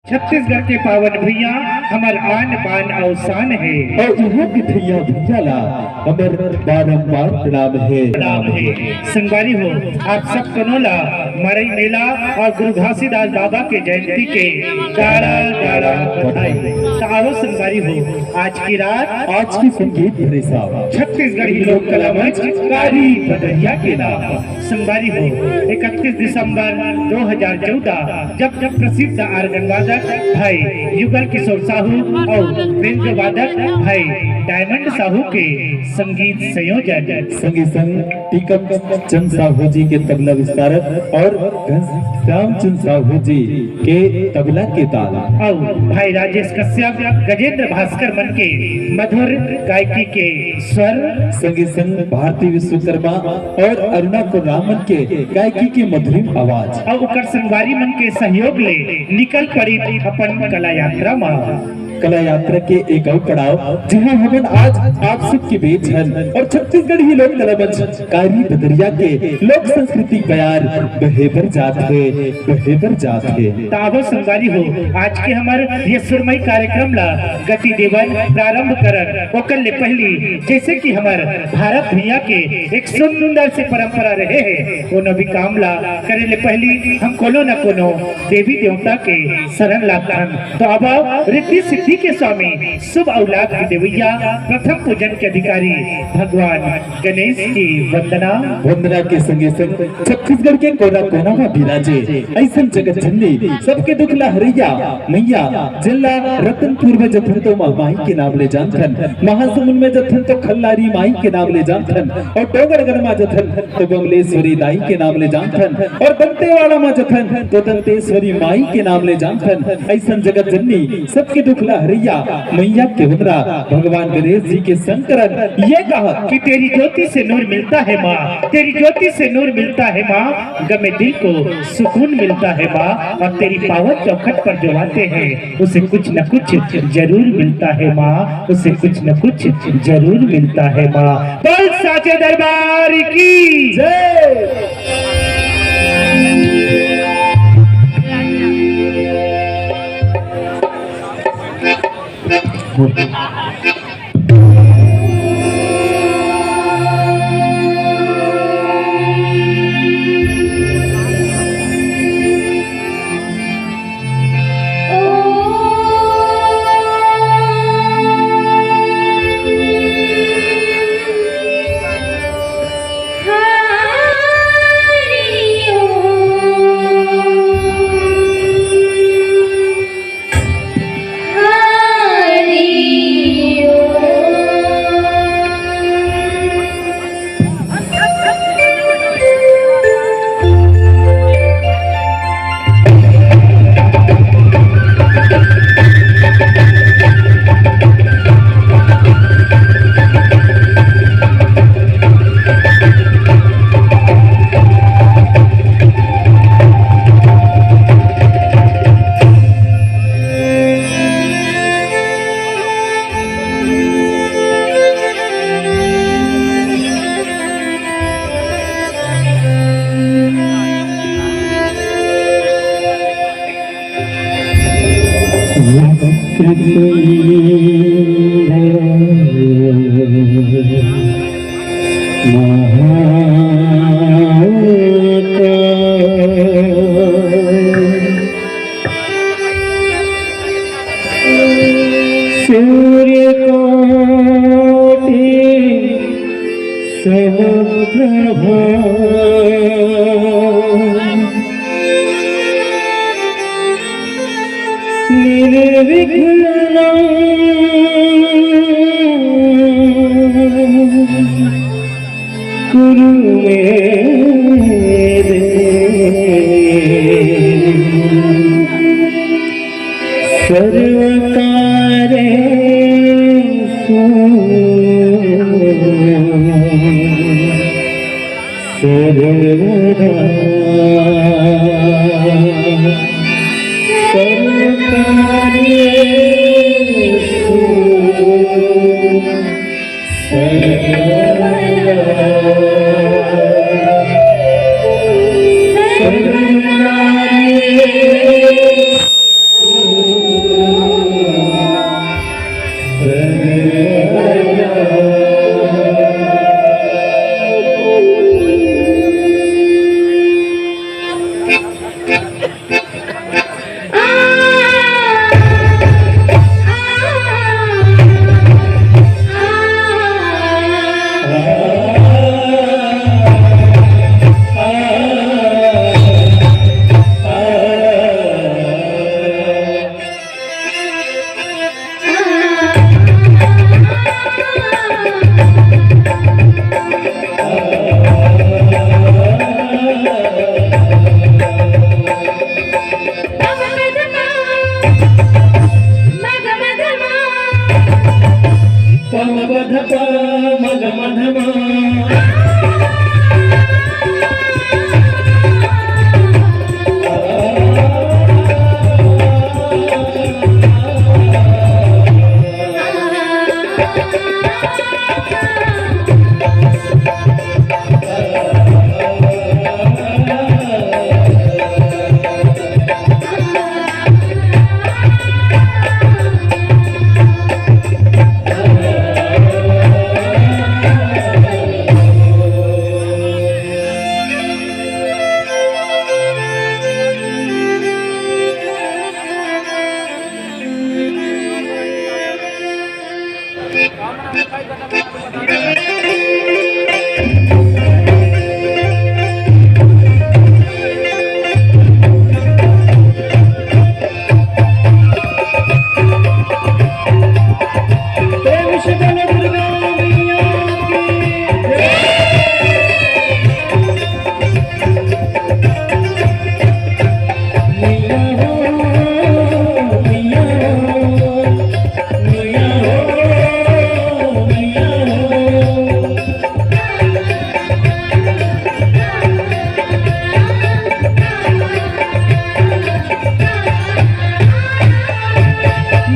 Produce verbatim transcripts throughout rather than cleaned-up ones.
छत्तीसगढ़ के पावन भुइयां हमर आन बान अउ शान हे। अउ इहां के ठइया भुइयां ला हमर बारंबार प्रणाम हे। प्रणाम हे। संगवारी हो, आप सब कोनो ला मरई मेला अउ गुरु घासीदास बाबा के जयंती के गाड़ा गाड़ा बधाई। त आवो संगवारी हो, आज की रात आज की संगीत भरे साज छत्तीसगढ़ी लोक कला मंच कारी बदरिया के नाम। संगवारी हो, इकतीस दिसंबर दो हज़ार चौदह, जब जब प्रसिद्ध आर्गन वादक भाई युगल किशोर साहू अउ वेंग वादक भाई डायमंड साहू के संगीत संयोजन, संगे संग टीकम चंद साहू जी के तबला विस्तारक अउ घनश्याम चंद साहू जी के तबला के ताल। अउ भाई राजेश कश्यप, गजेंद्र भास्कर मन के मधुर गायकी के स्वर। संगे संग भारती विश्वकर्मा अउ अरुणा कोर्राम मन के गायकी के मधुरिम आवाज। अउ ओकर संगवारी मन के सहयोग ले निकल पड़ी अपन कला यात्रा म। कला यात्रा के एक अउ पड़ाव, जिहां हमन आज आप सबके बीच हन अउ छत्तीसगढ़ी लोक कला मंच कारी बदरिया के लोक संस्कृति बयार बहे बर जात हे, बहे बर जात हे। त आवो संगवारी हो, आज के हमर ये सुरमई कार्यक्रम ला गति देवन, प्रारंभ करन। ओकर ले पहली, जैसे कि हमर भारत भुइयां के एक सुंदर से परंपरा रहे हे, कोनो भी काम ला करे ले पहली हम कोनो न कोनो देवी देवता के शरण लाथन। त अब रिद्धि सिद्धि के स्वामी, शुभ औलाद के देवैया, प्रथम पूजन के अधिकारी भगवान गणेश के वंदना। वंदना के संगे संग छत्तीसगढ़ के कोना कोना म बिराजे अइसन जगत जननी, सबके दुख ला हरैया मइया, जेला रतनपुर में जथन तो माई के नाम ले जानथन, महासमुंद में जथन तो खल्लारी माई के नाम ले जानथन, अउ डोंगरगढ़ में जथन तो बमलेश्वरी दाई के नाम ले जानथन, अउ दंतेवाड़ा में जथन तो दंतेश्वरी माई के नाम ले जानथन। अइसन जगत जननी, सबके दुख ला हरैया मइया के वंदना, भगवान गणेश जी के शंकरन ये कहा कि तेरी ज्योति से नूर मिलता है माँ, तेरी ज्योति से नूर मिलता है माँ, गमे दिल को सुकून मिलता है माँ, और तेरी पावन चौखट पर जो आते हैं, उसे कुछ न कुछ जरूर मिलता है माँ, उसे कुछ न कुछ जरूर मिलता है माँ। बोल साचे दरबार की जय। सूर्य कोटि समप्रभा निर्विघ्नं कुरु मे देव। सर्वकार्येषु सर्वदा सर्वकार्येषु सर्वदा सर्वकार्येषु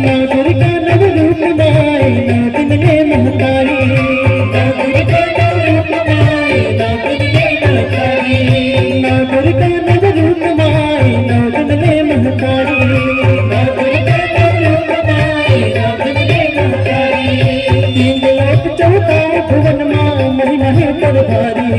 नौ दुर्गा नव रूप माय, नौ दिन ले महतारी। नौ दुर्गा नव रूप माय, नौ दिन ले महतारी। नौ दुर्गा नव रूप माय, नौ दिन ले महतारी। नौ दुर्गा नव रूप माय, नौ दिन ले महतारी। तीन लोक चौथा भुवन मा, महिमा हे तोर भारी।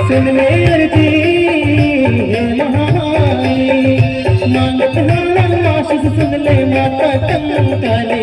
सुन ले अर्जी हे महामाई, मांगत हूँ आशीष सुन ले माता कंकाली।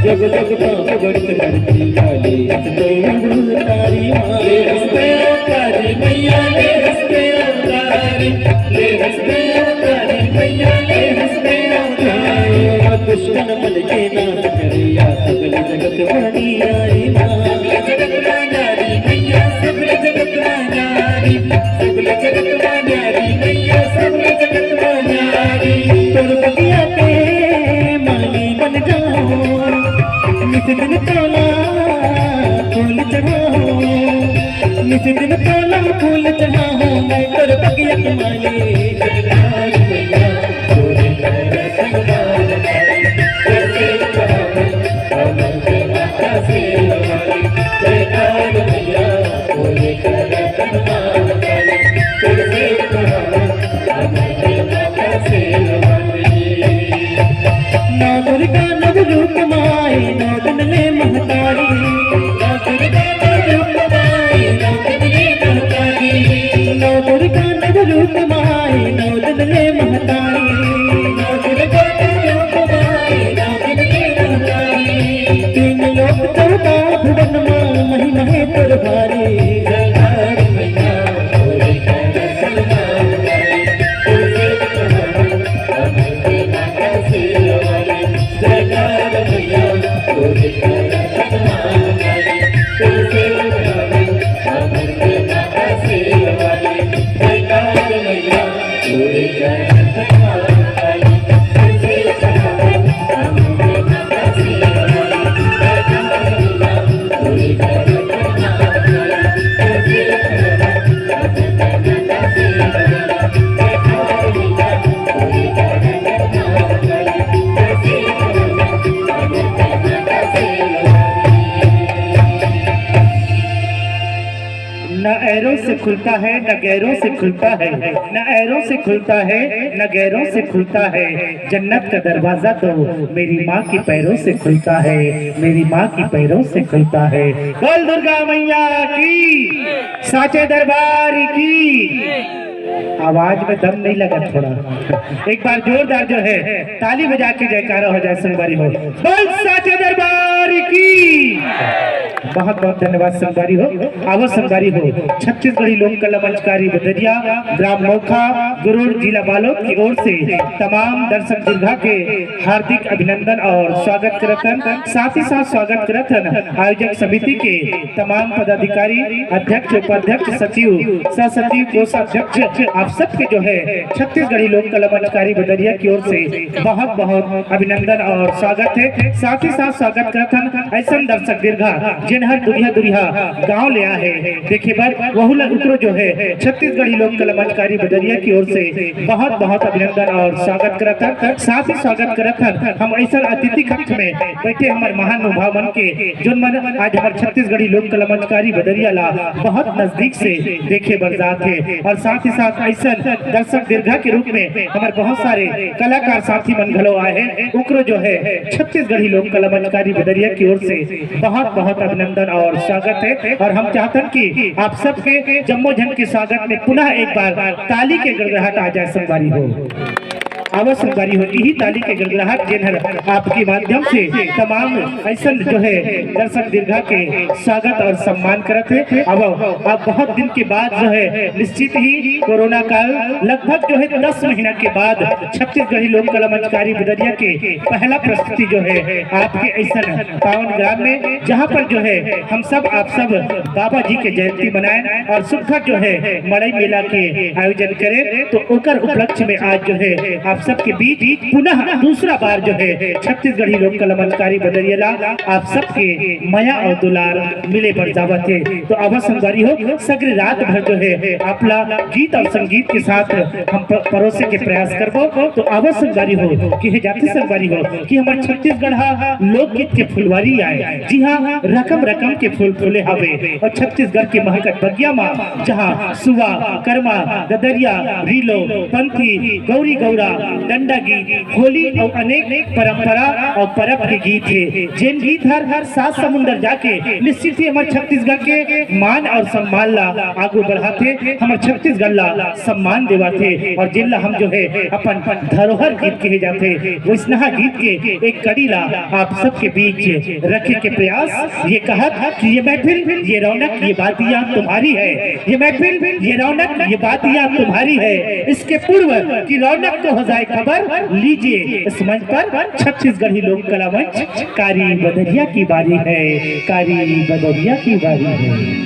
जग जग पाप बढ़त करती वाली, हंसते तारी माँ। ले हंसते तारी मैया, ले हंसते तारी, ले हंसते तारी मैया, ले हंसते तारी। दुष्टन मन के नाश करिया, सगल जगत मानी आई माँ। सगल जगत मानी आई मैया, सगल जगत मानी आई, सगल जगत मानी आई मैया, सगल जगत मानी आई। तोर बगिया के माली बन जाओ, नित दिन तोला फूल चढ़ाओ, नित दिन तोला फूल चढ़ाओ, मैं तोर बगिया के माली। जगदार मैया, तोरे पैर संभाल। नौ दुर्गा नव रूप माई, नौ दिन ले महतारी। नौ दुर्गा नव रूप माई, नौ दिन ले महतारी। नौ दुर्गा नव रूप माई, नौ दिन ले महतारी। नौ दुर्गा नव रूप माई, नौ दिन ले महतारी। तीन लोक चौदह भुवन माँ, महिमा है तोर भारी। जयकार मैया, तोरे करन माँ। न ऐरों से खुलता है, न गैरों से खुलता है, न ऐरों से खुलता है, न गैरों से खुलता है। जन्नत का दरवाजा तो मेरी माँ के पैरों से खुलता है, मेरी माँ के पैरों से खुलता है। बोल दुर्गा मैया की, साचे दरबार की। आवाज में दम नहीं लगा थोड़ा। एक बार जोरदार जो है ताली बजा के जयकारा हो जाए संगवारी हो। बोल साचे दरबार की। बहुत बहुत धन्यवाद संगवारी हो। आवो संगवारी हो, छत्तीसगढ़ी लोक कला मंचकारी बदरिया, ग्राम मौखा, गुरूर, जिला बालोद की ओर से तमाम दर्शक दीर्घा के हार्दिक अभिनंदन और स्वागत करत हन। साथ ही साथ स्वागत करत हन आयोजक समिति के तमाम पदाधिकारी, अध्यक्ष, उपाध्यक्ष, सचिव, सह सचिव, कोषाध्यक्ष, आप सबके जो है छत्तीसगढ़ी लोक कला मंचकारी बदरिया की ओर से बहुत बहुत अभिनंदन और स्वागत है। साथ ही साथ स्वागत करत हन ऐसन दर्शक दीर्घा, जिन हर दुरिहा दुरिहा गांव ले आए हैं देखे बर, वहू ला उकरो जो है छत्तीसगढ़ी लोक कला मंचकारी बदरिया की ओर से बहुत बहुत अभिनंदन और स्वागत करत हन। साथ ही स्वागत करत हन हम ऐसन अतिथि कक्ष में बैठे हमर महानुभाव मन के, जोन मन आज हमर छत्तीसगढ़ी लोक कला मंचकारी बदरिया ला बहुत नजदीक से देखे बर जात हे। और साथ ही साथ ऐसन दर्शक दीर्घा के रूप में हमर बहुत सारे कलाकार साथी मन घलो आए हैं, उकरो जो है छत्तीसगढ़ी लोक कला मंचकारी बदरिया की ओर से बहुत बहुत अभिनंदन और स्वागत है। और हम चाहतन कि आप सबके जम्मो झन के स्वागत में पुनः एक बार ताली के गड़गड़ाहट आ जाए संगवारी हो। आवो संगवारी हो, यही ताली के गड़गड़ाहट जेन हर आपके माध्यम से तमाम ऐसन जो है दर्शक दीर्घा के स्वागत और सम्मान करत है। अब आप बहुत दिन के बाद जो है निश्चित ही कोरोना काल लगभग जो है दस महीना के बाद छत्तीसगढ़ी लोक कला मंचकारी बदरिया के पहला प्रस्तुति जो है आपके ऐसन पावन ग्राम में, जहाँ पर जो है हम सब आप सब बाबा जी के जयंती मनाएं और सुघर जो है मड़ई मेला के आयोजन करें। तो ओकर उपलक्ष्य में आज जो है आप सबके बीच पुनः दूसरा बार जो है छत्तीसगढ़ी लोक कला मंचकारी बदरिया ला आप सबके मया और दुलार मिले बर जावत है। तो आवो संगवारी हो, सगरी रात भर जो है आपला गीत और संगीत के साथ हम प-, परोसे के प्रयास करबो। तो आवो संगवारी हो, कि हे जाति संगवारी हो, कि हमर छत्तीसगढ़ हा लोकगीत के फुलवारी आए। जी हाँ, रकम रकम के फूल फूले हवे और छत्तीसगढ़ के महकत बगिया मा, जहाँ सुआ, करमा, ददरिया, रीलो, पंथी, गौरी गौरा, डंडा गीत, होली और अनेक परंपरा और परब के गीत हे, जेन गीत हर हर सात समुंदर जाके निश्चित ही हमर छत्तीसगढ़ के मान और सम्मान ला आगू बढ़ाथे, हमर छत्तीसगढ़ ला सम्मान देवाथे और जेन ला हम जो है अपन धरोहर गीत कहे जाथे, वैसनहा गीत के एक कड़ी ला आप सबके बीच रखे के प्रयास ये कहत कि ये महफिल, ये रौनक, ये बातियां तुम्हारी है। ये महफिल, ये रौनक, ये बातियां तुम्हारी है। इसके पूर्व की रौनक को हो जाए खबर, लीजिए इस मंच पर छत्तीसगढ़ी लोक कला मंच कारी बदरिया की बारी है, कारी बदरिया की बारी है।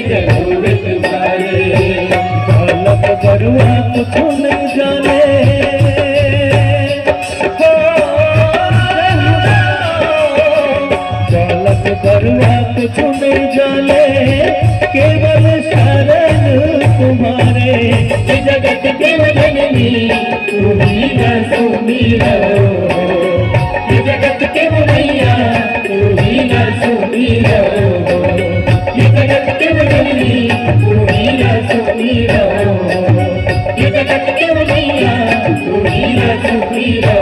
जरूरत बारे। बालक बरुआ कुछ नहीं जाने, हो, बालक बरुआ कुछ नहीं जाने, केवल शरण तुम्हारे। ये जगत के जननी, तू ही न सुमिरो। ये जगत के बनैया, तू ही न सुमिरो। ये जगत के बनैया, तू ही न सुमिरो। ये जगत के बनैया, तू ही न सुमिरो।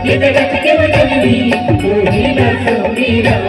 ये जगत के बनैया, तू ही न सुमिरो।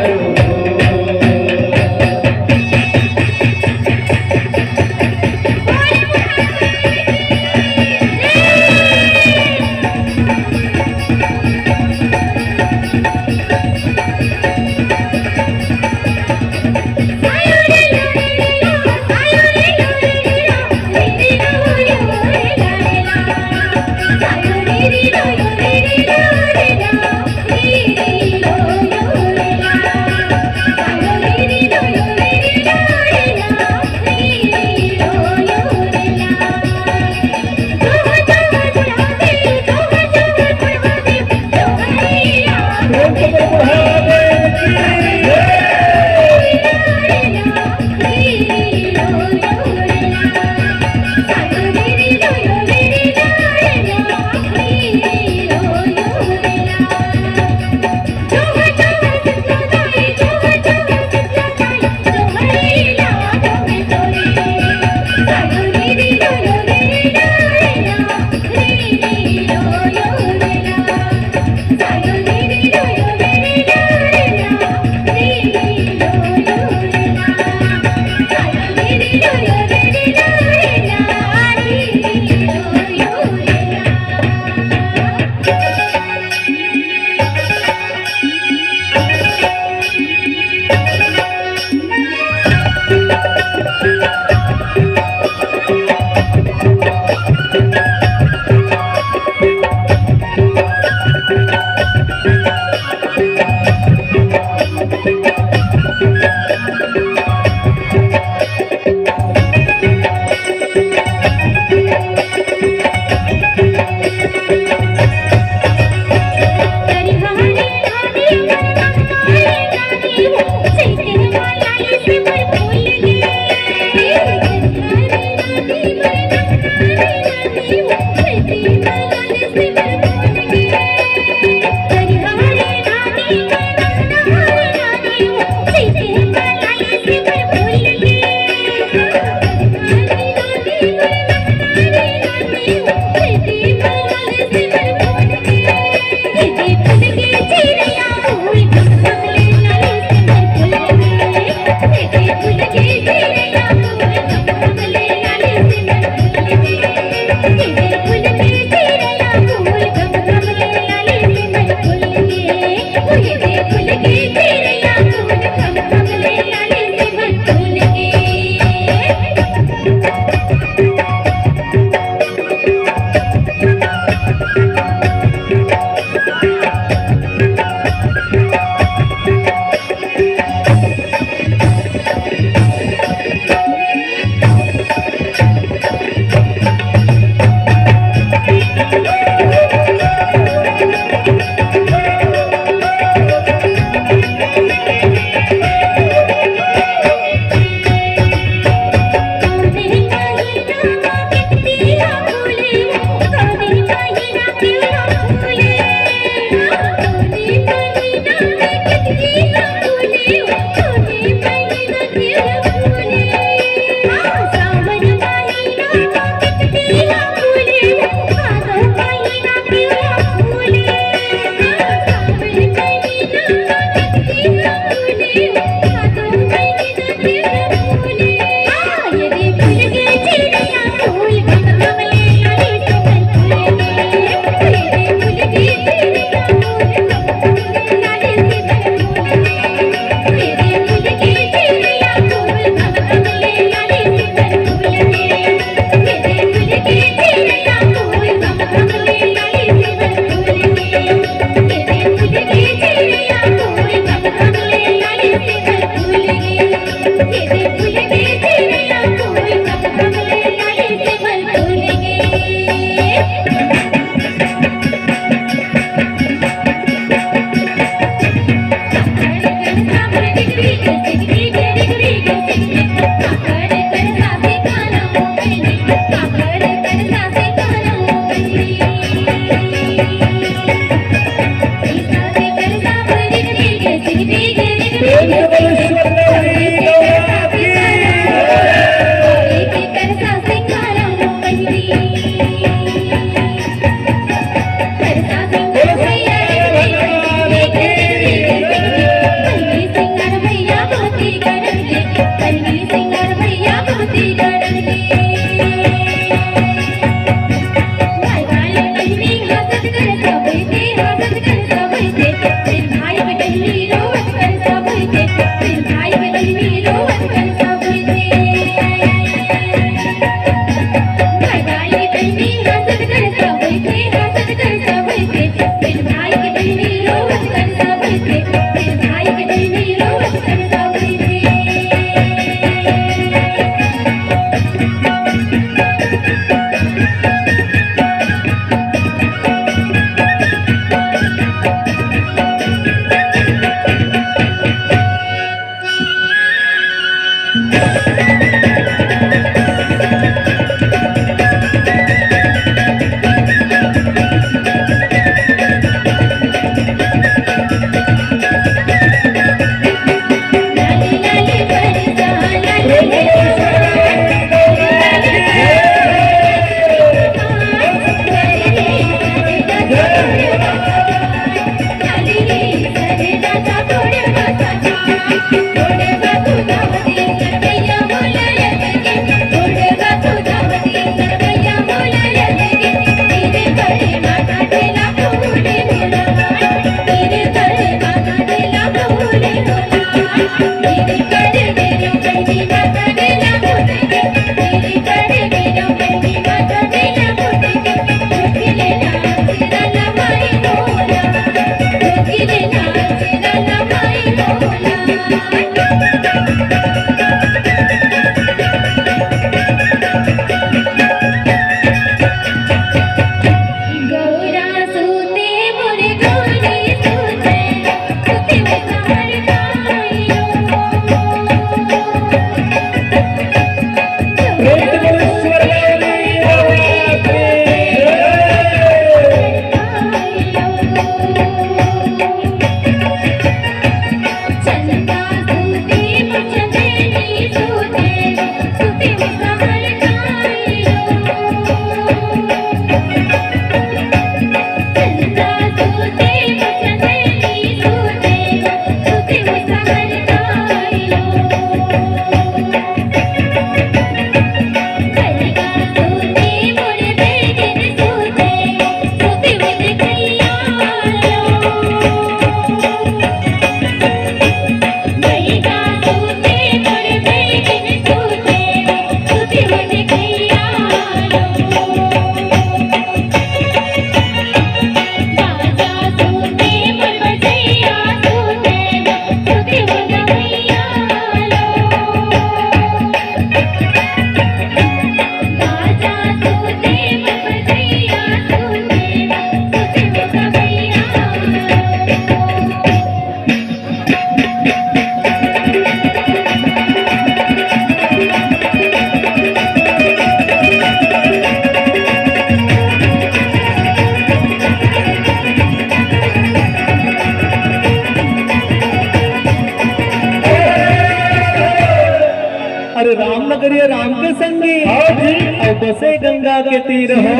अरे राम नगरिया राम के संगी। हाँ जी। अउ बसे गंगा के तीर हो।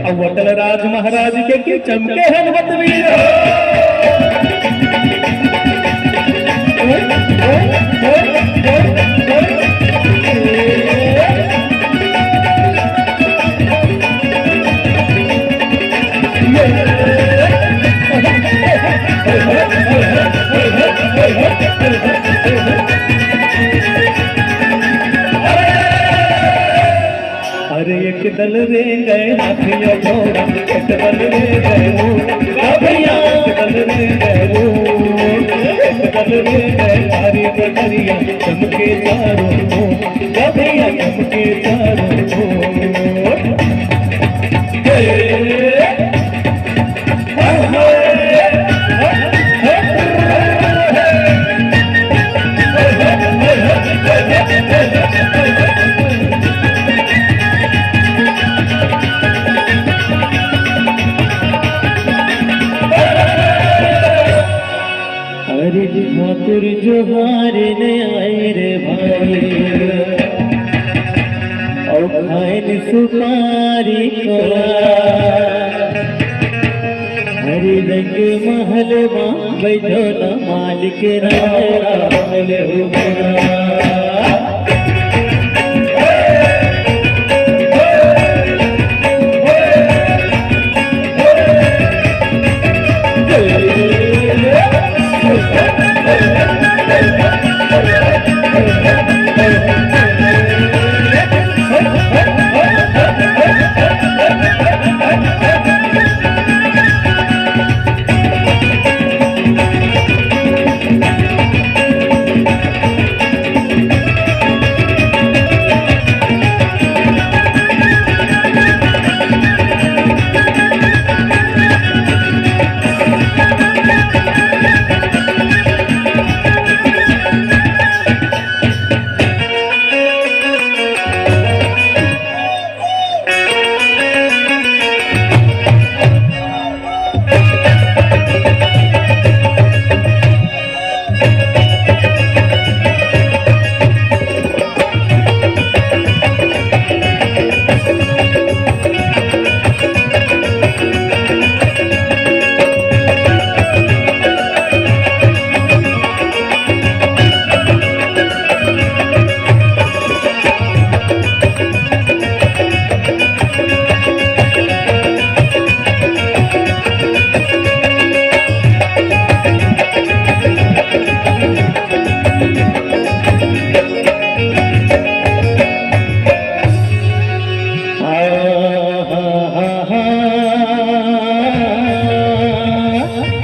अउ अटल राज महाराज के, के चमके हनुमत वीर हो। अरे एक दल रे गए हाथी अउ घोड़ा, एक दल रे गए ऊंट, का भैया? एक दल रे गए ऊंट, एक दल रे गए भारी पटरिया, चमके चारों ओर, का भैया? चमके चारों ओर। हे! अरे ठाकुर जोहार ने आए रे भाई, अउ खाइन सुपारी कोला। अरे महल मा बैठो न मालिक राम राम ले उबरा।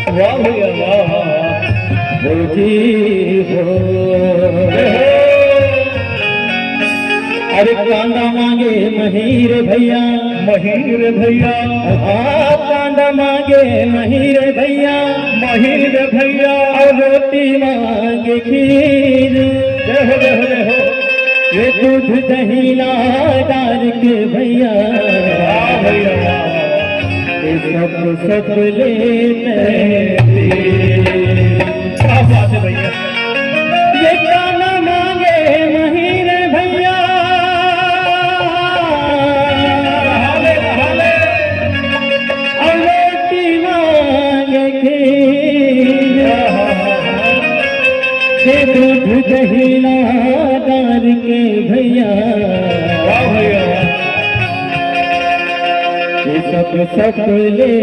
वाह भैया, वाह। भौजी हो। अरे कांदा मांगे महीर भैया। महीर भैया। हाँ, कांदा मांगे महीर भैया। महीर भैया। अउ रोटी मांगे खीर। जय हो, जय हो, जय हो। ये दूध दही ला डाल के भैया। वाह भैया, वाह। ये सब, सब लेते। क्या बात है भैया। ये कांदा मांगे महीर भैया। हाले, हाले। अउ रोटी मांगे खीर। के दूध दही ला डाल के भैया। वाह भैया, वाह। ये सब, सब लेते।